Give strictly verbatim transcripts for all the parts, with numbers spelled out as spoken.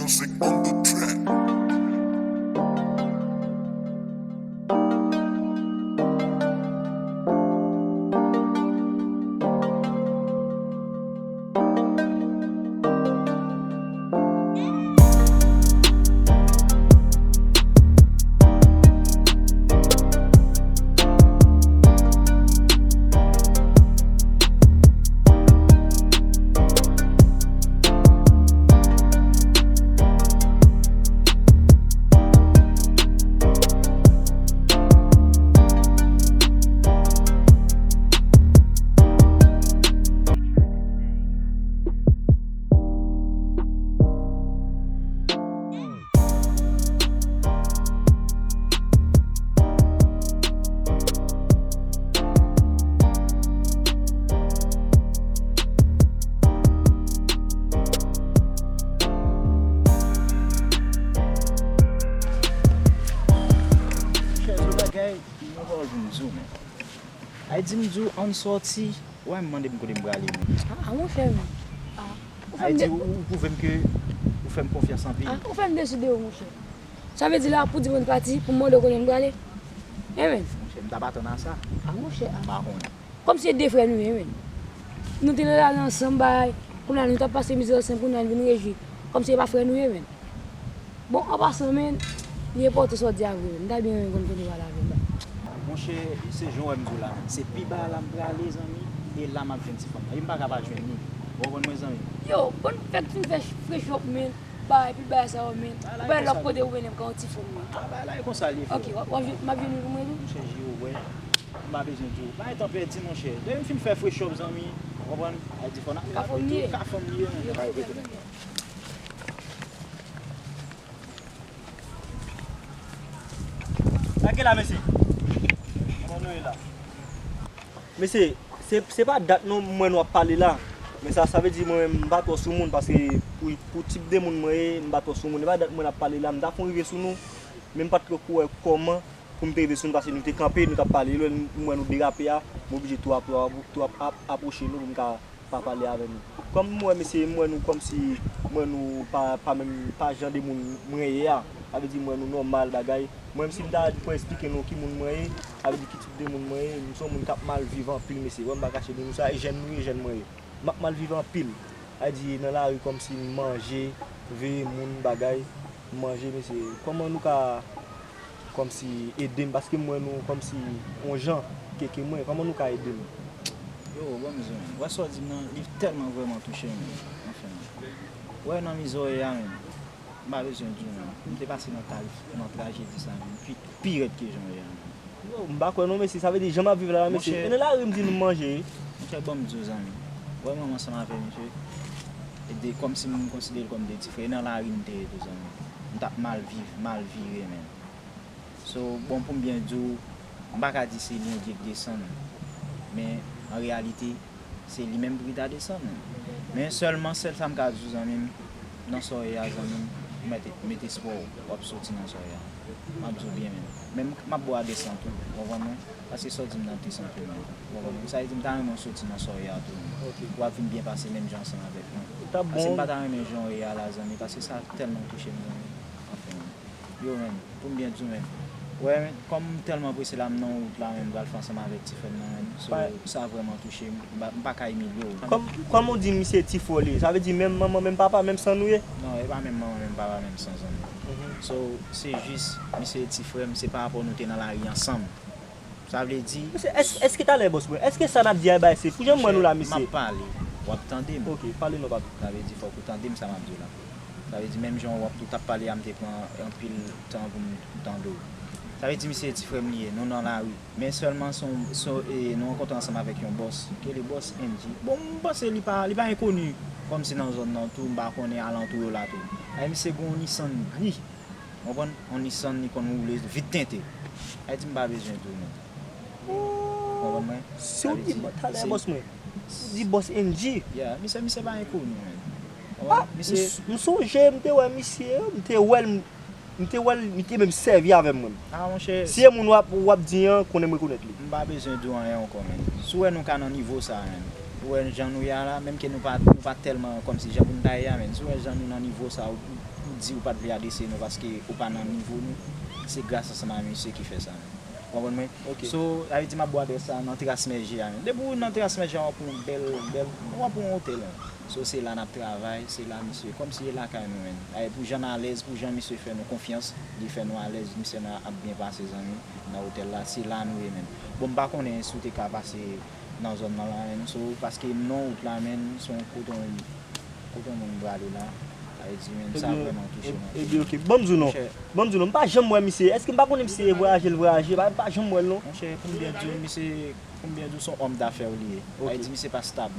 Music on the track. Chèzo bagay, yon pawòl pou m di w, men. Ay di m di w ann sòti, wè m mande m kote m prale, men. Ah, ah, monchè, men. Ah, ou fè Ay m di de- ou, ou pwouve m ke ou fè m konfyans anpil. Ah, ou fè m desi de ou, monchè. Sa vle di la, pou di mwen pati, pou m mande w kote m prale? Enben. Monchè, m t ap atann a sa. Ah, monchè, ah. M pa konnen. Kòmsi e de frè nou ye, men. Nou te nan lari ansanm, bay. Kounye a nou t ap pase mizè ansanm, kounye a n vin rejwi. Kòmsi e pa frè nou ye, men. Bon, an pasan, men, li enpòtan sa w di a vre, men. M ta byen renmen konn kote w prale avè m, bay. Monchè, se jan w wè m di w la, men. Se pi ba la m prale, zanmi, e la m ap jwenn ti fanm nan. E m pa ka pa jwenn li. Ou konprann mwen, zanmi? Yo, bon, fèk fin fè fresh up, men. Bay, epi bay sa yo, men. Ou bay lòt kote ou mennen m ka yon ti fanm, men. Ah, bay la, e konsa li ye, frè. Ok, w ap, w ap jwenn, m ap jwenn li pou mwen tou? Monchè, Jiro, wè. M pa bezwen di w. Pa gen tan pèdi, monchè. Depi m fin fè fresh up, zanmi, ou konprann? Ay di fò n ap Ka fanm li ye. Ka fanm li ye, men. Yo, ok, ok. Lage la, mesye. Kòman nou ye la? Mesye, se, se pa dat non m wè nou ap pale la. Men sa, sa vle di mwen menm m pa twò sou moun, paske pou, pou tip de moun mwen ye, m pa twò sou moun. E pa dat mwen ap pale la, m ta fon rive sou nou, men m pa t ko wè kòman pou m te rive sou nou, paske nou te kanpe, nou t ap pale, lè m wè nou derape a, m oblije tou ap, tou ap, tou ap, ap, apwoche nou pou m ka pa pale avè nou. Kòm m wè mesye, m wè nou kòmsi, m wè nou pa, pa menm, pa jan de moun mwen ye a. Sa vle di m wè nou nòmal bagay. Mwen menm si m ta pou eksplike nou ki moun mwen ye, sa vle di ki tip de moun mwen ye, m se yon moun k ap mal viv anpil mesye. Wè m pa kache nou, nou sa, e jèn nou ye, jèn mwen ye. M ap mal viv anpil. Sa vle di nan lari kòmsi m manje, veye moun bagay, m manje mesye. Kòman nou ka kòmsi ede m, paske m wè nou kòmsi yon jan, keke mwen, kòman nou ka ede m? Yo, bon, m di w, men, wè sa w di m nan, li tèlman vrèman touche m, men, anfen, men. Wè nan mizè w ye a, men, m pa bezwen di w, men, m te pase nan kalif, nan trajedi sa, men, pi, pi rèd ke jan w ye a, men. Yo, m pa kwè non, mesye, sa vle di jan m ap viv la, la, mesye, Monchè, e nan lari m di nou manje. Monchè, bon, m di w, zanmi, wè manman ansanm avè m, mesye, e de, kòmsi m konsidere l kòm de ti frè, e nan lari m te ye tou, zanmi. M t ap mal viv, mal vire, men. So, bon, pou m byen di w, m pa ka di se Bondye k desann, men an reyalite, se li menm pou ki ta desann. Men sèlman, sèl sa m ka di w, zanmi m, nan sa w ye a, zanmi m, ou mèt, mèt espwa w, w ap soti nan sa w ye a. M ap di w byen menm. Men m, m ap ba w a de san tou, ou konprann mwen? Paske sa w di m nan te san tou, men, ou konprann mwen? Sa vle di m ta renmen w soti nan sa w ye a tou, men. Ok. W ap vin byen pase menm jan ansanm avèk mwen. Paske m pa ta renmen jan w ye a la, zanmi, paske sa tèlman touche m, zanmi. Anfen, men. Yo, men, pou m byen di w, men. Wè, men, kòm m tèlman prese la, m nan wout la, men, m pral fè ansanm avèk ti frè m nan, men. So, sa vrèman touche m. M pa, m pa ka imilye w. Kòm, kòm ou di misye ti frè w li ye, sa vle di menm manman, menm papa, menm san nou ye? Non, e pa menm manman, menm papa, menm san, zanmi. Mhm. So, se jis, misye ti frè m, se pa rapò nou te nan lari ansanm. Sa vle di Mesye, èske, èske talè bòs mwen? Èske sa n ap di a e bagay se pou jan m wè nou la, mesye? M ap pale, w ap tande m. Ok, pale non, patwon. Sa vle di fòk ou tande m sa m ap di w la. Sa vle di menm jan w ap, ou t ap pale a, m te pran anpil tan pou m tande w. Sa vle di misye ti frè m li ye, nou nan lari. Men sèlman se yon, se, e, nou rankontre ansanm avèk yon bòs, ki rele bòs N G. Bon, m panse li pa, li pa enkoni kòmsi nan zòn nan tou, m pa konnen alantou yo la tou. Ay, misye gen yon Nissan gri. Konprann? On Nissan li konn woule vit tente. Sa vle di m pa bezwen di w non. Konprann mwen? Si w di talè bòs mwen, si w di bòs N G. Yeah, misye, misye pa enkoni, men. Ah, m sonje m te wè misye, m te wè l, m te wè l, li te menm sèvi avè m, mwen. Ah, monchè. Si e moun w ap, w ap di an, konnen m rekonèt li. M pa bezwen di w anyen ankò, men. Si w wè nou ka nan nivo sa, men. Ou wè jan nou ye a la, menm ke nou pa, nou pa tèlman kòmsi jan pou n ta ye a, men. Si w wè jan nou nan nivo sa, ou, ou, di ou pa t vle adrese nou paske ou pa nan nivo nou, se gras ansanm a misye ki fè sa menm. Ou konprann mwen? Ok. So, sa vle di m ap ba w adrès la nan teras mèje a menm. Depi w nan teras mèje a, w ap wè yon bèl, bèl, w ap wè yon otèl. So, se la n ap travay, se la misye, kòmsi e lakay nou menm. Ay, pou jan n alèz, pou jan misye fè nou konfyans, li fè nou alèz, misye nan ap byen pase zanmi, nan otèl la, se la nou ye menm. Bon, m pa konnen si w te ka pase nan zòn nan la menm, so, paske non wout la menm, se yon kote yon, kote yon moun prale la, sa vle di menm sa vrèman touche mwen. Ebyen, ok. Ban m di w non. Ban m di w non, m pa janm wè misye. Èske m pa konnen misye voyaje, l voyaje? M pa, m pa janm wè l non. Monchè, pou m byen di w, misye, pou m byen di w, se yon òm dafè w li ye. Sa vle di misye pa stab.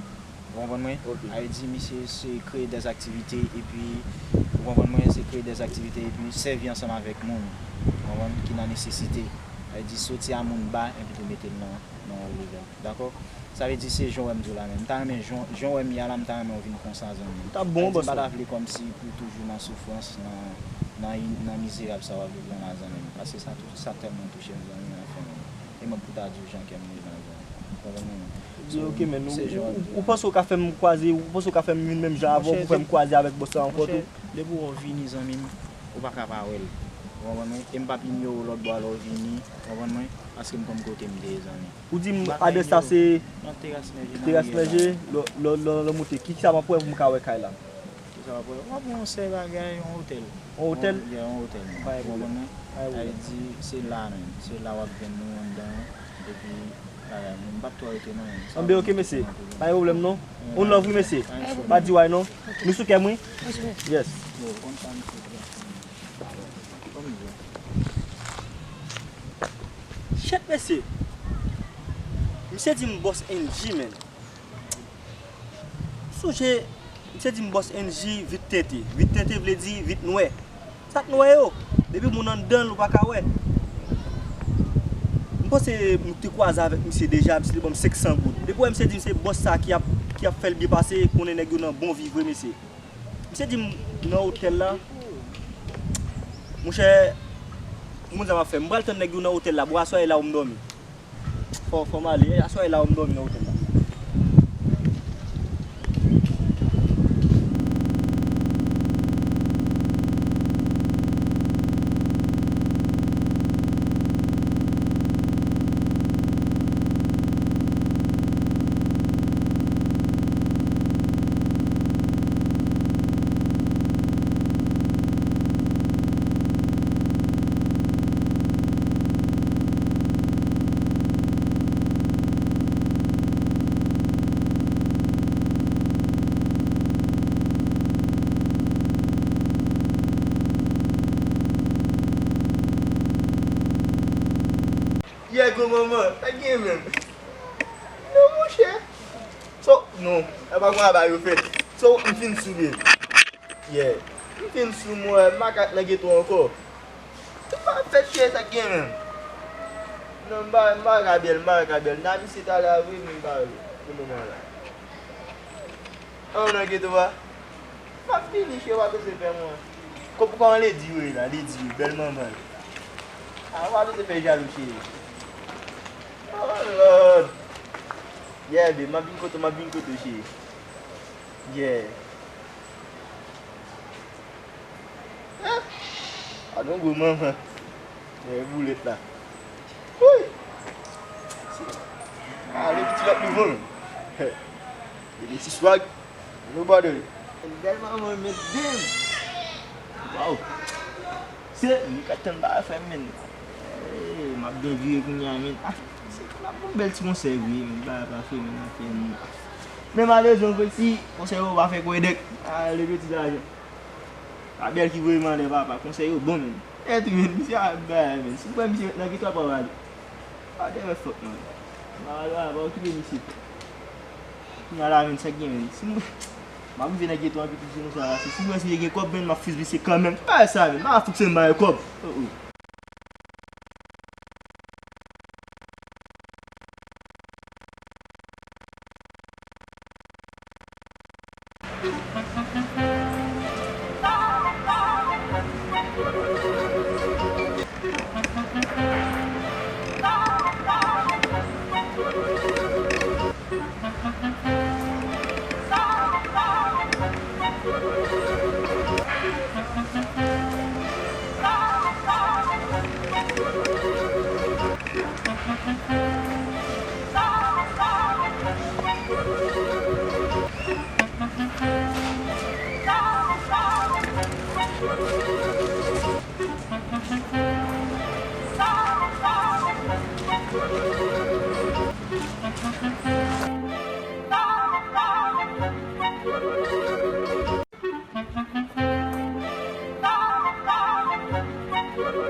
Ou konprann mwen? Sa vle di misye se kreye dèzaktivite epi, ou konprann mwen, se kreye dèzaktivite epi sèvi ansanm avèk moun, ou konprann, ki nan nesesite. Sa vle di soti a moun ba epi tou mete l nan, nan yon level. Dakò? Sa vle di se jan w wè m di w la menm. M ta renmen jan, jan w wè m ye a la, m ta renmen w vin konsa zanmi m. T ap bon, bòs mwen. M pa ta vle kòmsi pou toujou nan soufrans, nan, nan, nan mizerab sa w ap viv lan la zanmi m. Paske sa tou, sa tèlman touche m zanmi m anfen. E mwen pou ta di w jan kè m ye la zanmi m. Ou konprann mwen? Di, ok, men, ou, ou, ou panse w ka fè m kwaze, ou panse w ka fè m vin menm jan avè w pou fè m kwaze avèk bòs la ankò tou? Depi w vini zanmi m, ou pa ka pa wè l. Ou konprann mwen? E m p ap inyore w lòt bò a lè w vini, ou konprann mwen? Paske m konn kote m te ye zanmi. Ou di m adrès la se nan teras mèje, lè, lè, lè, lè w moute, ki sa m ap wè pou m ka wè kay la? Kisa w ap wè? W ap wè yon sèl bagay, yon otèl. Yon otèl? Yon, yeah, yon otèl. Pa gen pwoblèm. Ou konprann mwen? Pa gen pwoblèm. Sa vle di, se la menm. Se la w ap jwenn nou anndan an. Epi, bagay, m p ap twò rete non. Anben, ok, mesye. Pa gen pwoblèm non. One love, wi, mesye. Pa di way non. Nou sou kè m, wi. Yes. Yo, konn sa misye fè. Shit, mesye. Misye di m bòs N G, man. Sonje, misye di m bòs N G vit tente. Vit tente vle di vit nwè. Sa k nwè yo? Depi moun anndan l, ou pa ka wè. M panse m te kwaze avèk misye deja, misye te ban m senk san goud. Depi w wè misye di m se bòs sa ki ap, ki ap fè l byen pase, konnen nèg yo nan bon vi vre, mesye. Misye di m nan otèl la, monchè, moun sa m ap fè. M pral tann nèg yo nan otèl la, bro, aswè e la ou m dòmi. Fò, fò m ale. Aswè e la ou m dòmi nan otèl la. Yeah, gwo manman, sa k gen menm? Non, monchè. So, non, e pa konn aba yo fèt. So, m fin sou byen. Yeah. M fin sou mwen, m pa ka nan geto ankò. Tout pa fèt chè sa k gen menm. Non, m pa, m pa ka bèl, m pa ka bèl. N a misye talè a vre, men m pa vle pou moman la. An nan geto a. M ap fini chè, w pa bezwen pè mwen. Kòman ledi yo ye la, ledi yo, bèl manman yo. A, w pa bezwen fè jalou chè. Oh Lord. Yeah, babe, m ap vin kote w, m ap vin kote w chè. Yeah. Eh, a non gwo manman. Eh, boulèt la. Wouy. Ale piti lòt nivo menm. Eh. E de si swag. Nobody. Bèl manman met dem. Wow. Se, li ka tann bagay frè m, men. Eh, m ap byen vire kounye a, men. Ah, se m ap yon bèl ti konsèy vre, men. Bagay pa fè, men, afè nou. Men malerezman, frè, si konsèy yo pa fè kwè dèk. Ah, le peti lajan. Abèl ki voye m anlè papa, konsèy yo bon, men. Tèt ou, men, misye ap bay, men. Si m pran misye nan geto a, pa pale. Pa de mè fòk, man. Pa pale, pa okipe misye. Kounye a la, men, sa k gen, men. Si m, m ap rive nan geto an, piti, se konsa, se si m wè si gen kòb, men, m ap fiz misye kanmenm. Bagay sa, men. M ap fouk se m bay kòb. Oh, oh.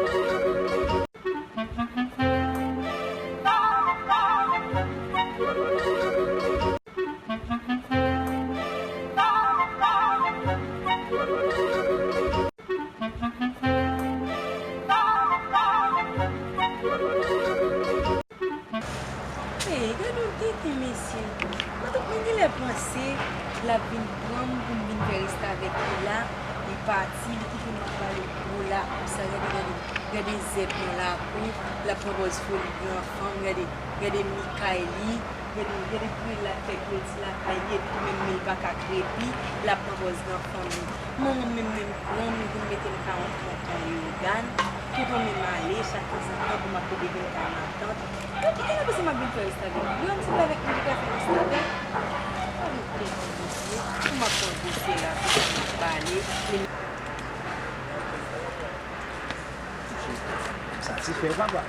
Hey, gade yon tenten, mesye. Mwen, tout mwen genlè panse l ap vin pran m pou m vin fè restavèk li la. Li pati, li kite m ap pale gwo la konsa. Gade, gade, gade zèb nan lakou. L ap pran pòz foli gran fanm. Gade, gade mi kay li. Gade, gade grenn la fè grenn ti lakay li, epi menm men l pa ka krepi, l ap pran pòz gran fanmi. Manman m menm, menm pran m, li vin mete m ka yon tonton Leyogàn. Tonton menm ale, chak tanzantan pou m ap pote vin kay matant. Gade, gade, panse m ap vin fè restavèk. Yo, m se pa avèk moun ki ka fè restavèk. Gade tèt li, mesye. Pou m ap pran gwosè la, pou m ap pale. Satisfè, papa.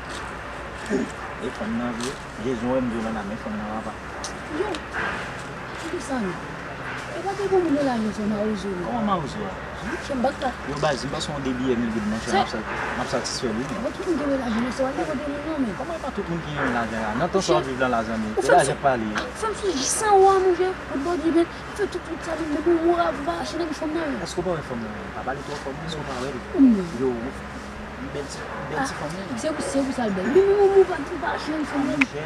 E fanm nan vre. Jezi, w wè m vyolan la, men fanm nan, papa. Yo, ki sa nou? E pa te gon moun nan lajan sa, mawozo, non? Kòman mawozo a? Monchè, m pa ka. Yo, baz, m panse yon de biyè mil goud, monchè, m ap sa-, m ap satisfè li, men. Bon, tout moun gen lajan, men se w al nan kote moun nan, men. Kòman e pa tout moun ki gen lajan la? Nan tan sa w ap viv la, la, zanmi, se lajan k pale. Ou fè m sonje san wa, monchè. Ou pa di, men, ou fè tout, tout sa, men, men, ou pa achte nan fanm nan, men. Èske w pa wè fanm nan, men? Pa pale twò fò, men, èske w pa wè li? Yo, bèl ti, bèl ti fanm, wi. Se pou, se pou sa l bèl. Li menm, ou pa, ou pa achte nan fanm nan. Monchè,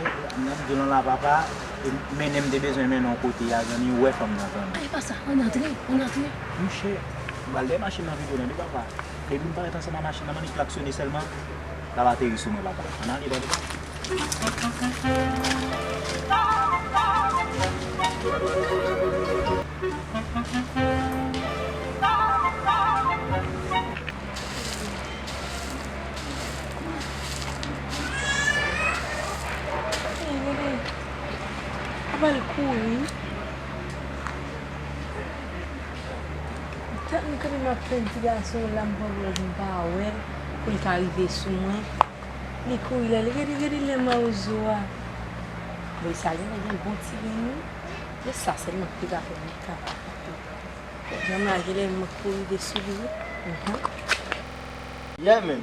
nan vyolan la, papa, e mennen m te bezwen mennen yon kote a, zanmi, ou wè fanm nan, zanmi. Ay, pa sa, ann antre, ann antre. Monchè, m pral dèyè machin nan vyolan, wi, papa. Depi m parèt ansanm a machin nan, m annik klaksonnen sèlman, l ap ateri sou mwen, papa. Ann ale, tande, papa. Ey, gade. Ap al kouri. Tann m kanpe, m ap tann ti gason an la, m pran pòz m pa wè l, pou l ka rive sou mwen. Li kouri la, li gade, gade lè mawozo a. Bon, sa genlè gen bon ti grenn, wi. E sa sèlman ki te ka fè m ka. Jan m lage lè m kouri de sou li, wi. Mhm. Yeah, man.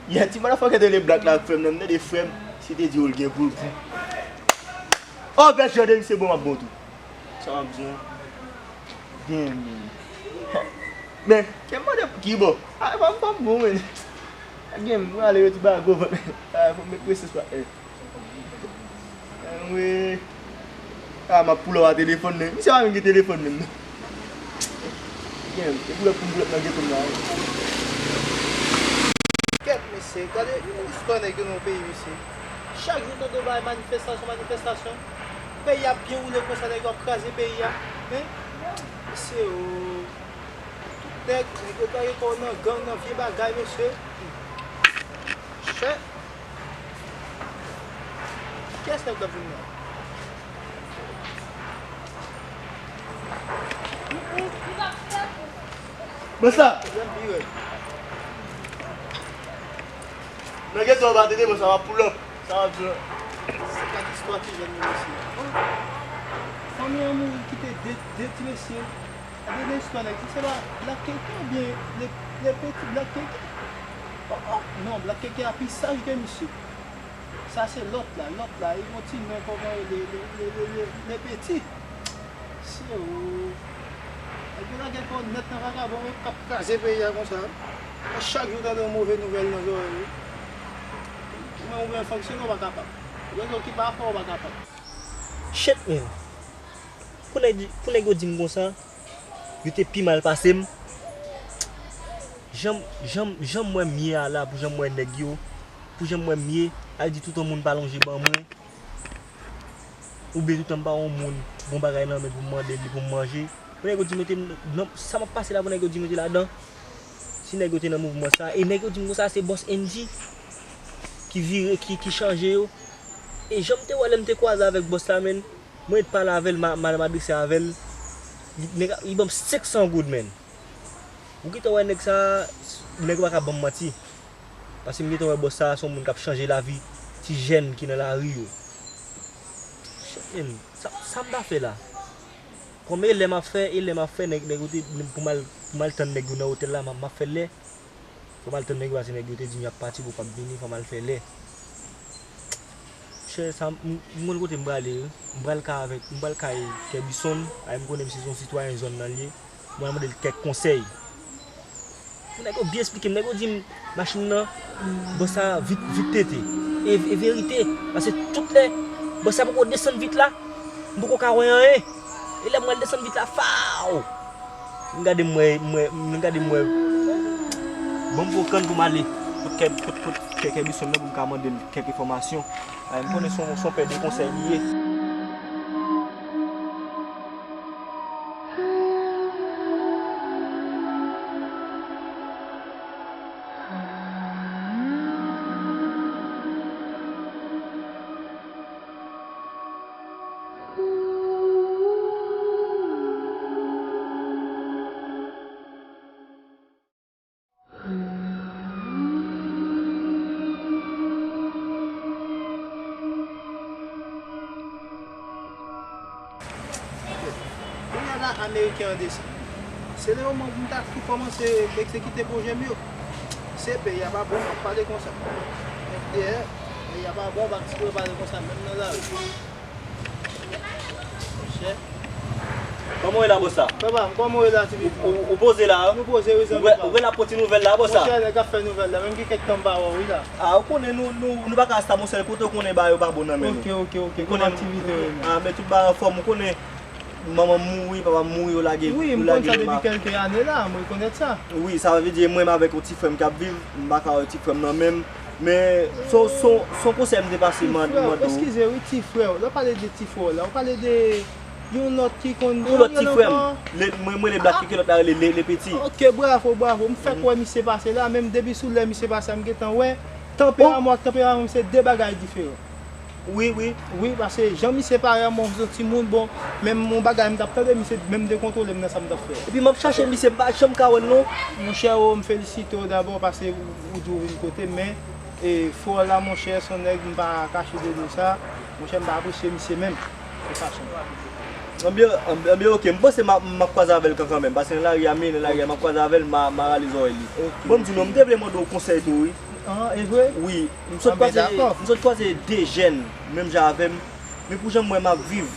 Yeah, ti motherfucker te le blak la ak frè m nan, m tande frè m, si te di w l gen pou l pou. Oh, bèl jan de misye bon, m ap bon tou. Sa w ap di a? Gen, men. Men, ke m mande pou ki bò? A, e pa m, pa m bon, men. Gen, mwen ale yo ti bago, men. A, fò m met presyon sou patnè. Anmwe. A, m ap pull up a telefòn, men. Misye pa menm gen telefòn, menm, non. Gen, e pull up pou m pull up nan geto m la, wi. Kèt, mesye, gade istwa nèg yo nan peyi, mesye. Chak jou tande w bay manifestasyon, manifestasyon. Peyi a ap byen woule konsa, nèg yo ap kraze peyi a. Hein? Mesye, o. Tout nèg, nèg yo gaye kò yo nan gang, nan vye bagay, mesye. Chè. Kiyès nèg k ap vin la? Bon, sa. Nan geto an pa tande, bon, sa va pull up. Sa va di. Se kat istwa ti jèn yo, mesye. Fanmi an mouri kite de, de ti mesye. Gade istwa nèg, se pa Black Keke oubyen le, le petit Black Keke? Oh, oh, non, Black Keke a pi saj ke misye. Sa se lòt la, lòt la, e yon ti non kòman le, le, le, le, le, le petit. Se ou. Nèg yo lage kò nèt nan vagabon yo k ap kraze peyi a konsa. A chak jou tande yon move nouvèl nan zòrèy ou. Ou menm ou vle fonksyone, ou pa kapab. Rezo ki pa fò, ou pa kapab. Shit, man. Pou nèg, pou nèg yo di m konsa, yo te pi mal pase m. Jan m, jan m, jan m wè m ye a la, pou jan m wè nèg yo, pou jan m wè m ye, al di tout yon moun pa lonje ban mwen. Oubyen tout yon m pa yon moun, bon bagay nan men pou m mande li pou m manje. Pou nèg yo di mete m nan, sa m ap pase la, pou nèg yo di mete ladan. Si nèg yo te nan mouvman sa, e nèg yo di m konsa se bòs N G ki vire, ki, ki chanje yo. E jan m te wè lè m te kwaze avèk bòs la, menn, mwen ret pale avè l, m a, m a, m adrese avè l. Li, nèg a, li ban m senk san goud, menn. Ou gentan wè nèg sa, nèg yo pa ka ban m manti. Paske m gentan wè bòs sa, se yon moun k ap chanje lavi ti jèn ki nan lari yo. Shit, menn, sa, sa m ta fè la? Kòm e lè m ap fè, e lè m ap fè, nèg, nèg yo te, pou m al, pou m al tann nèg yo nan otèl la, m ap, m ap fè lè. Fò m al tann nèg yo, paske nèg yo te di m y ap pati, poko ap vini, fò m al fè lè. Chè, sa, m, m konn kote m prale, wi. M pral kay avèk, m pral kay Kèbisonn, ay, m konnen misye se yon sitwayen zòn nan l ye. Mwen mande l kèk konsèy. Nèg yo byen esplike m, nèg yo di m, machin nan, bòs sa vit, vit tete. E, e verite, paske tout lè, bòs sa poko desann vit la, m poko ka wè anyen. E lè m wè l desann vit la, faw! M gade m wè, m wè, m gade m wè. Bon, m poko kann pou m ale. Kot kè, kot, kot kè, Kèbisonn nan pou m ka mande l kèk enfòmasyon. Ay, m konnen se yon, se yon pè de konsèy li ye. Kounye a la, Ameriken an desann. Se le moman pou m ta tou kòmanse egzekite pwojè m yo. Se peyi a pa bon, m ap pale konsa. F D R, peyi a pa bon, m ap pale konsa, menm nan lari. Monchè. Kòman w ye la, bòs la? Papa m, kòman w ye la, ti pitit? Ou, ou, ou poze la, wi? Nou poze, wi, zanmi pa m. Ou wè, ou wè n ap pran ti nouvèl la, bòs la? Monchè, nèg ap fè nouvèl la, menm gen kèk tan m pa wè w, wi, la. A, ou konnen nou, nou, nou pa ka stab, monchè, kote w konnen bagay yo pa bon nan men nou. Ok, ok, ok. Ou konnen, tout aktivite yo, a, men tout bagay anfòm, ou konnen. Manman m mouri, papa m mouri, yo lage, wi, yo m konn lage sa depi kèlke ane la, m rekonèt sa. Wi, sa vle di mwen menm avèk yon ti frè m k ap viv, m pa ka wè ti frè m nan menm. Men, se yon, se yon, se yon konsèy m te pase man-, mande w. Ti frè w, eskize, wi, ti frè w. Lè w pale de ti frè w la, ou pale de yon lòt ki konn, yon lòt ti frè m. Le, mwen, mwen, le blak ki lòt la rele le, le peti. Ok, bravo, bravo. M fèk wè misye pase la, menm depi sou lè misye pase a, m gentan wè. Tanperaman w ak tanperaman m se de bagay diferan. Wi, wi. Wi, paske jan misye pare a, mwen, se yon timoun, bon, menm yon bagay m t ap tande, misye menm dekontwole m nan sa m t ap fè. Epi m ap chache misye, m pa janm ka wè l non. Monchè, o, m felisite w dabò paske ou, ou di w vin kote m, men, e, frè w la, monchè, se yon nèg m pa kache de li sa. Monchè, m pa apresye misye menm. Se fason. Anbyen, anbyen, anbyen, ok. M panse m ap, m ap kwaze avè l kanmenm, paske nan lari a, men nan lari a, m ap kwaze avè l, m a, m a rale zòrèy li. Ok. Bon, m di nou, m te vle mande w konsèy tou, wi. An, e vre? Wi, m sot kwaze, m sot kwaze de jèn, menm jan avè m, men pou jan m wè m ap viv,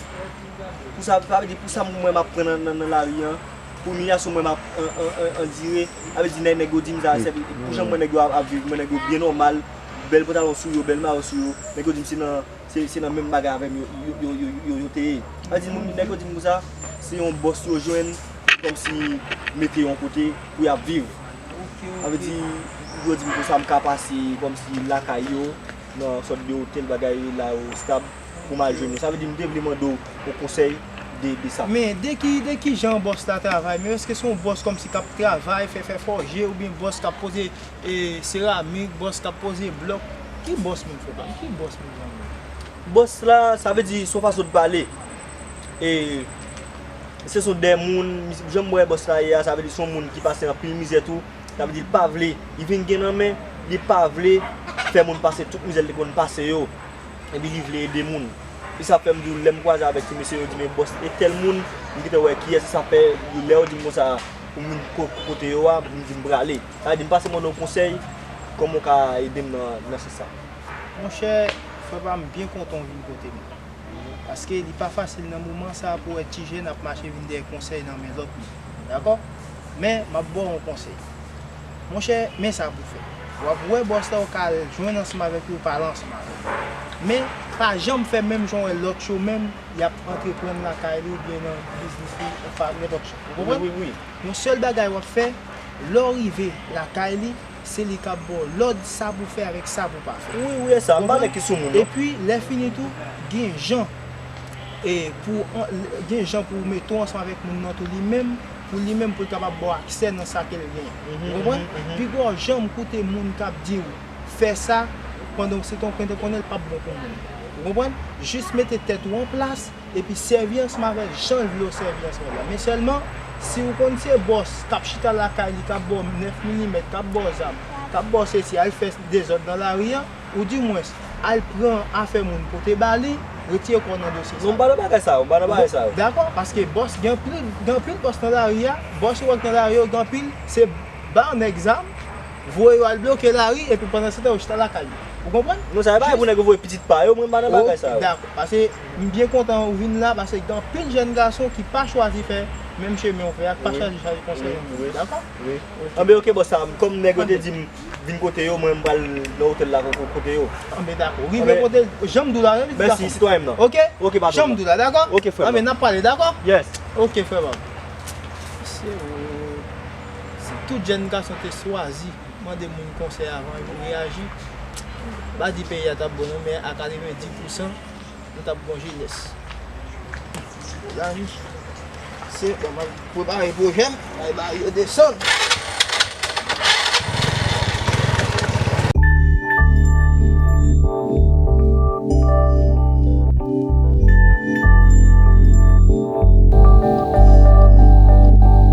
pou sa, sa vle di pou sa m wè m ap pran nan, nan, nan lari an, pou imiyasyon m wè m ap an, an, an, andire, sa vle di nèg, nèg yo di m sa, se pou jan m wè nèg yo ap, ap viv, m wè nèg yo byen nòmal, bèl pantalon sou yo, bèl mayo sou yo, nèg yo di m se nan, se, se nan menm bagay avè m yo, yo, yo te ye. Sa vle di moun, nèg yo di m konsa, se yon bòs yo jwenn, kòmsi mete yon kote pou y ap viv. Sa vle di, yo di m konsa m ka pase kòmsi lakay yo, nan sòt de otèl bagay la yo stab pou m al jwenn yo. Sa vle di m te vle mande w yon konsèy de, de sa. Men de ki, de ki jan bòs la travay? Men èske se yon bòs kòmsi k ap travay, fè, fè fòje, oubyen bòs k ap poze, e, seramik, bòs k ap poze blòk? Ki bòs menm, frè pa m? Ki bòs menm, zanmi? Bòs la, sa vle di, se yon fason de pale. E, se son de moun, jan m wè bòs la ye a, sa vle di se yon moun ki pase anpil mizè tou. Sa vle di l pa vle, li vin gen nan men, li pa vle fè moun pase tout mizè l te konn pase yo. Epi li vle ede moun. E sa fè m di w, lè m kwaze avèk ti mesye yo, di men bòs e tèl moun, m gentan wè kiyès, e sa fè lè yo di m konsa pou m vin ko-, kote yo a, m di m prale. Sa vle di m pase mande w konsèy, kòman w ka ede m nan, nan sans sa? Monchè, frè pa m, byen kontan w vin kote m. Paske li pa fasil nan moman sa pou wè ti jèn ap mache vin dèyè konsèy nan men lòt moun. Dakò? Men, m ap ba w yon konsèy. Monchè, men sa pou w fè. W ap wè bòs la, w ka al jwenn ansanm avèk li, w pale ansanm avè l. Men, pa janm fè menm jan w wè lòt yo menm, y ap antreprann lakay li oubyen nan biznis li, ou pa nenpòt jan. Ou konprann? Wi, wi, wi. Yon sèl bagay w ap fè, lè w rive lakay li, se li k ap ba w lòd sa pou w fè avèk sa pou w pa fè. Wi, wi, e sa, m pa nan ki sou moun, non. Epi, lè fini tou, gen jan, e, pou an-, gen jan pou w mete w ansanm avèk moun nan tou li menm, pou li menm, pou l kapab ba w aksè nan sa ke l genyen. Ou konprann? Pi gwo jan m koute moun k ap di w fè sa, pandan w se te yon krentan konnen l p ap bon pou moun. Ou konprann? Jis mete tèt ou an plas, epi sèvi ansanm avè l jan l vle w sèvi ansanm avè l la. Men sèlman, si w konn se bòs k ap chita lakay li, k ap ba w nèf milimèt, k ap ba w zam, k ap ba w sesi, al fè dezòd nan lari a, oudimwens, al pran afè moun pote ba li, retire kò w nan dosye sa. Non, m pa nan bagay sa yo, m pa nan bagay sa yo. Dakò, paske bòs, gen anpil, gen anpil bòs nan lari a, bòs ou wè k nan lari yo, gen anpil, se ba nèg zam, voye yo al bloke lari, epi pandan se tan yo chita lakay yo. Ou konprann? Non, sa e bagay pou nèg yo voye pitit pa yo, mwen m pa nan bagay sa yo. Dakò, paske m byen kontan ou vin la, paske gen anpil jèn gason ki pa chwazi fè menm chemen ou fè a, ki pa chwazi chaje konsèy ou. Dakò? Wi. Anben, oke, bòs, sa, kòm nèg yo te di m vin kote yo, mwen m pral nan otèl la ko-, kote yo. Anben, dakò. Rive kote, jan m di w la, wi, dakò. Mèsi, sitwayen m nan. Oke? Oke, patwon. Jan m di w la, dakò? Oke, frè m. Anben, n ap pale, dakò? Yes. Oke, frè m. Se, se tout jèn gason te chwazi mande moun konsèy avan yo reyaji. M pa di peyi a t ap bon non, men a katrevenndis pousan, nou t ap bon jenès. Mezanmi, se bon, mwen prepare pwojè m, bay ba yo desann.